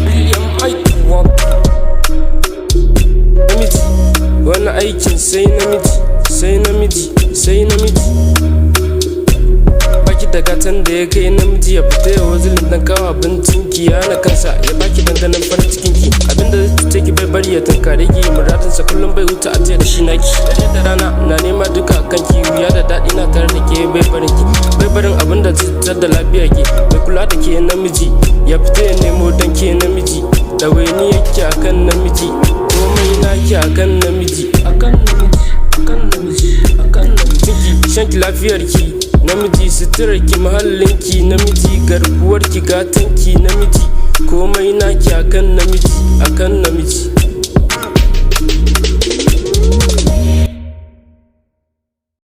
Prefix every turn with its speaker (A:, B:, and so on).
A: BMI 1. Namiji, wani aikin sai namiji, sai namiji, sai namiji. Baki da gatan da ya kai namiji, ya fita ya wazilin dan kawo abincin ki, ya na kansa ya baki danganin farin cikin ki. Abinda zai cuce ki bai bari ya tunkare ki. Muradinsa kullum bai wuce a ce da shi naki. Dare da rana na nema duka kanki, wuya da daɗi na tare da ke, bai barin ki, bai barin abin da zai cutar da lafiyar ki. Mai kula da ke namiji, ya fita ya nemo dan ke namiji. Ɗawaini yake akan namiji, komai naki akan namiji, akan namiji, akan namiji, akan namiji. Ciki, shanki, lafiyarki namiji, suturarki, muhallinki namiji, garkuwarki, gatanki namiji, komai naki akan namiji, akan namiji.